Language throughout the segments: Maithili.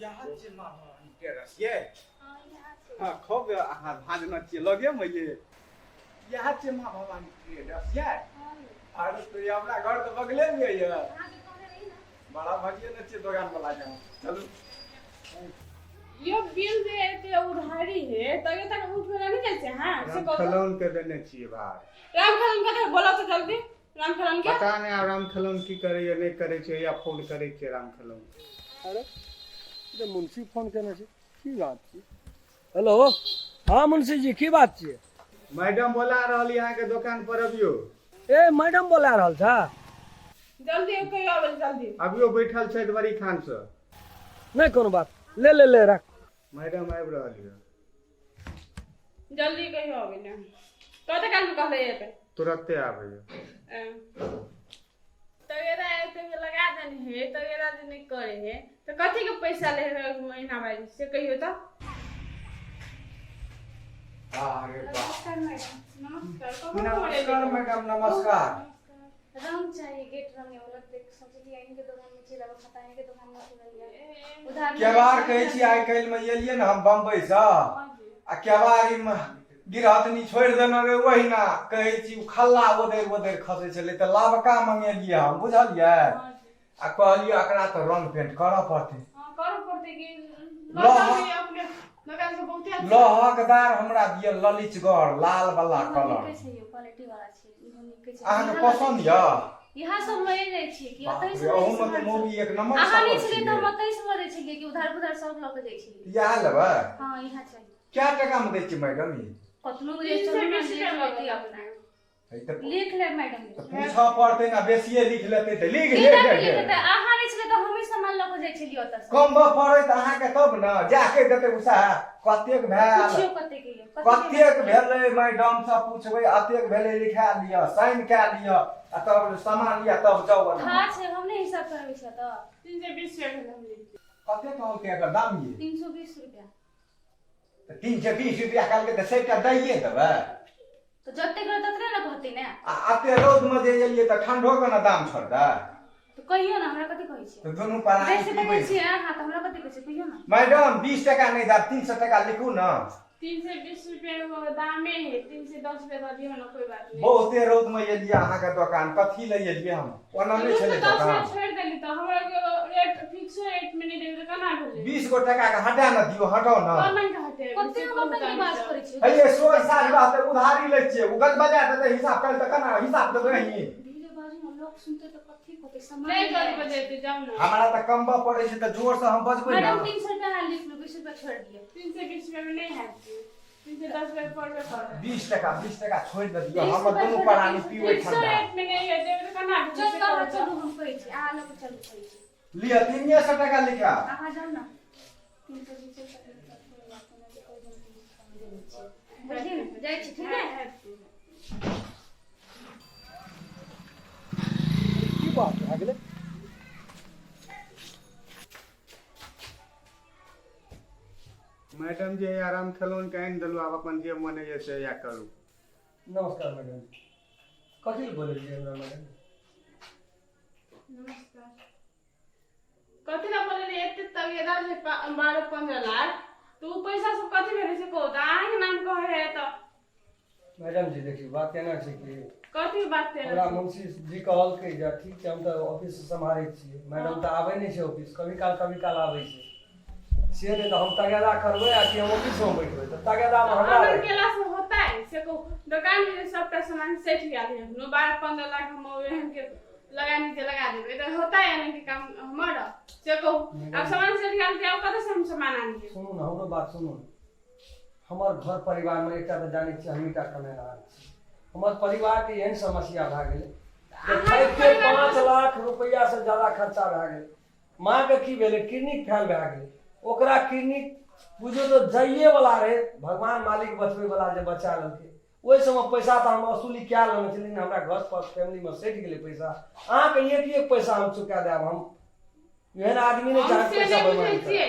यहाँ छै माँ भवानी टेरस ये। हाँ, खूब अहाँ भाँजना छियै लगेमे ये। इएह छै माँ भवानी ट्रेडर्स ये। अरे तो ये हमरा घर के बगले में ये। बड़ा भजिए ने छियै दोकान वाला के। चलू। यो बिल जे एते उधारी है तगे तक उठबे नहीं जाइ छै। हां से कहू। रामखलौन के देने छियै भार। राम खलन के बोला तो जल्दी राम खलन के। पता नहि आब रामखलौन की करैया नहि करै छै, या फोन करै छियै रामखलौन। अरे तऽ मुंशी फोन केने छै, की बात छै? हेलो, हाँ मुंशी जी, की बात छियै? मैडम बोला रहल अहाँके दोकान पर अबियो। ए मैडम बोला रहल छ? जल्दी कहियो आबै जल्दी। अबियो, बैठल छथि बड़ी खान से। नहि कोनो बात, ले ले ले रख। मैडम आबि रहल यऽ। जल्दी कहियो आबै ने, कते काल में कहले एते? तुरते आबैया। तगेरा एते लगा देने है, तगेरा जे नहीं करे है तो कथी के पैसा ले है महीना भाई से कहियो तो। अरे बाप। नमस्कार मैडम। नमस्कार। नमस्कार मैडम, नमस्कार। रंग चाहिए, गेट रंग वाला देख सोचलिए इनके दुकान में चल आबो, खाता इनके दुकान में चल आइए उधार में। केबाड़ कहै छी आइ काल्हि मे एलियै ने हम बम्बई सँ आ केबाड़ी मे गिरहतनी छोड़ि देने रहे, ओहिना कहै छी ओ खल्ला ओधरि ओधरि खसै छलै तऽ लबका मंगेलियै हम, बुझलियै? आ कहलियै एकरा तऽ रंग पेंट करऽ पड़तै। हां करऽ पड़तै कि लह- अपने दुकान से बहुते अच्छा। लहकदार हमरा दिअ ललिचगर लाल वाला कलर। नीके छै यौ, क्वालिटी वाला छै, इहो नीके छै। अहाँके इहाँ पसन्द लऽ यऽ? इहाँ सब लए जाइ छियै कि बाप ओतहि रे, से लए अहूमे सामान तऽ सब। मौगी एक नम्बर अहाँ नहि सफल छलियै तऽ हम छियै। ओतहि से लऽ जाइ छलियै कि उधार पुधार सब लऽ कऽ जाइ छलियै। इएह लेबै? हँ, इहाँ चाही। कए टका मे दै छियै मैडम ई? कतनो तीन जे सौ चलू ने बीस लिख रुपया लेती लऽ अपना। है तऽ लिख ले मैडम। तऽ पूछऽ पड़तै ने, बेसिए लिख लेतै तऽ लिख ले। केना के लिख लेतै? अहाँ नहि छलियै तऽ हमही सामान लऽ कऽ जाइ छलियै ओतऽ से। कम पड़ै तऽ अहाँके तब ने जाके देतै ओ साहब। कतेक भेल? पुछियौ कतेक यौ, कतेक भेलै मैडम से पूछबै। अतेक भेलै, लिखा लिअ, साइन कए लिअ आ तब सामान लिअ, तब जाउ ओना। था छै, हम नहि हिसाब करबै छियै तऽ। 320 रुपया भेल हमरे। कतेक कहलकै एकर दाम ये? 320 रुपया। तऽ 320 रुपया कहलकै तऽ सभटा दैए देबै। तऽ जतेक रहत ततने ने कहतै ने। आ एते रौदमे जे एलियै तऽ ठंडो के ने दाम छोड़तै। तऽ कहियौ ने, हमरा कथी कहै छियै? तऽ दुनू प्राणी बेसी पीबै। कहै छियै अहाँ तऽ हमरा कथी कहै छियै? कहियौ ने। मैडम, 20 टका नहि देब, 300 टका लिखू ने। 320 रुपया एगो दामे है, 310 रुपया दऽ दियौ ने, कोई बात नहीं। बहुते रौद में एलियै अहाँके दोकान, कथी लए एलियै हम? ओना नहि छलै 210 रुपया दोकान। छोड़ि देली तऽ हमरा के रेट फिक्सो रेट में नहीं देबै तऽ केना भेलै? 20 गो टका के हटा ने दियौ, हटाउ ने। केना के हटेबै? कते हम अपन के बात करै छियै? हे ये सोर साल रहतै, उधारी लै छियै, ओ गज बजा देतै हिसाब काल्हि तऽ केना हिसाब देबै अहीं? धीरे बाजू ने, लोक सुनतै तऽ कथी कहतै? सामान नहीं लए गज आयल छी। बजेतै, जाउ ने। हमरा तऽ कमबऽ पड़ै छै तऽ जोर से हम बजबै ने। मैडम, 300 रुपया अहाँ लिख लू, 20 रुपया छोड़ि दियौ। 320 रुपया में नहीं हैत, 310 रुपया पड़बे करत। 20 टका, 20 टका छोड़ि दे दियौ, 20 हमर रुपया दुनू छोड़ि प्राणी दियौ, पीबै फिक्सो ठंडा। रेट में नहीं है देबै तऽ केना भेलै? चलू से अहाँ कहू तऽ। चलू, हम कहै छी अहाँ लऽ कऽ चलू, कहै छी। लिअ, 300 टका लिखा। अहाँ जाउ ने, 320 रुपया लिखा, कोइ बात नहि, जे कोइ दिन देने छियै। बुझलियै ने? जाइ छी, ठीक है? की बात भए गेलै? मैडम जी, आराम खेलौन के आनि देलहुँ, आब अपन जे मन होइए से इएह करू। नमस्कार मैडम जी, कथी लए बोललियै हमरा मैडम? नमस्कार। कथी लए बोललियै? एते तगेदा छै 12-15 लाख तऽ ओ पैसा सब कथी भेलै से कहू तऽ। अहाँके नाम कहै है तऽ। मैडम जी, देखियौ, बात एना छै कि कथी बात तेना हमरा छै? मुंशी जी कहलकै जे ठीक छै, हम तऽ ऑफिस से सम्हारै छियै, मैडम तऽ आबै नहि छै ऑफिस, कभी काल कभी काल आबै छै, से नहि तऽ हम तगेदा करबै आ कि हम ऑफिसमे बैठबै तऽ तगेदामे हमरा ऑर्डर केला से होता है से कहू? दुकान में जे सबटा सामान सठि गेल है, एखनो 12-15 लाख हम एहन के लगा नीचे लगा देबै तऽ होता है एहन के काम हमर से कहू? आब सामान सठि गेल तऽ आब कतऽ से हम सामान आनियै? सुनू ने, हमरो बात सुनू ने। हमर घर परिवारमे एकटा तऽ जानै छियै हमहीँ टा कमेनहार छी। हमर परिवारके एहन समस्या भए गेलै जे अहाँके खाइते परिवारमे 5 लाख रुपैआसँ ज्यादा खर्चा भए गेलै। माँके की भेलै, किडनी फेल भए गेलै। ओकरा किडनी बुझियौ तऽ जाइएवला रहै, भगवान मालिक बचबैवला जे बचा लेलकै। ओहि समय पैसा तऽ हम वसूली कए लेने छलियै, लेकिन हमरा घर पर फैमिलीमे सटि गेलै पैसा। अहाँके एक एक पैसा हम चुका देब, हम एहन आदमी नहि हम चाहब से पैसा नहि बुझै बेईमानी करब। छियै।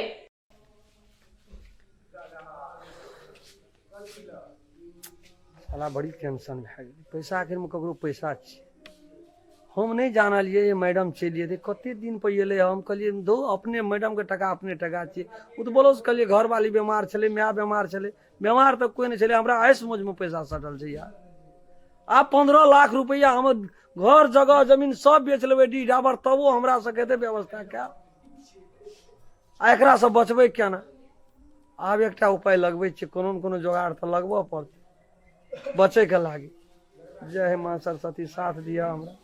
साला बड़ी टेंशन भए गेलै पैसा। आखिरमे ककरो पैसा छै? हम नहि जानलियै जे मैडम चलि जेतै। कते दिन पर एलै, हम कहलियै धौ अपने मैडमके टका अपने टका छियै। ओ तऽ बोलो कहलियै घरवाली बेमार छलै, माय बेमार छलै, बेमार तऽ कोइ नहि छलै, हमरा ऐश मौजमे पैसा सटल छै यार। आब 15 लाख रुपैआ हम घर जगह जमीन सब बेच लेबै डी डाबर, तबो हमरा सबके हेतै व्यवस्था कयल। आ एकरासँ बचबै केना? आब एकटा उपाय लगबै छियै, कोनो ने कोनो जोगाड़ तऽ लगबऽ पड़तै बचैके लागी। जय हे माँ सरस्वती, साथ दिअ हमरा।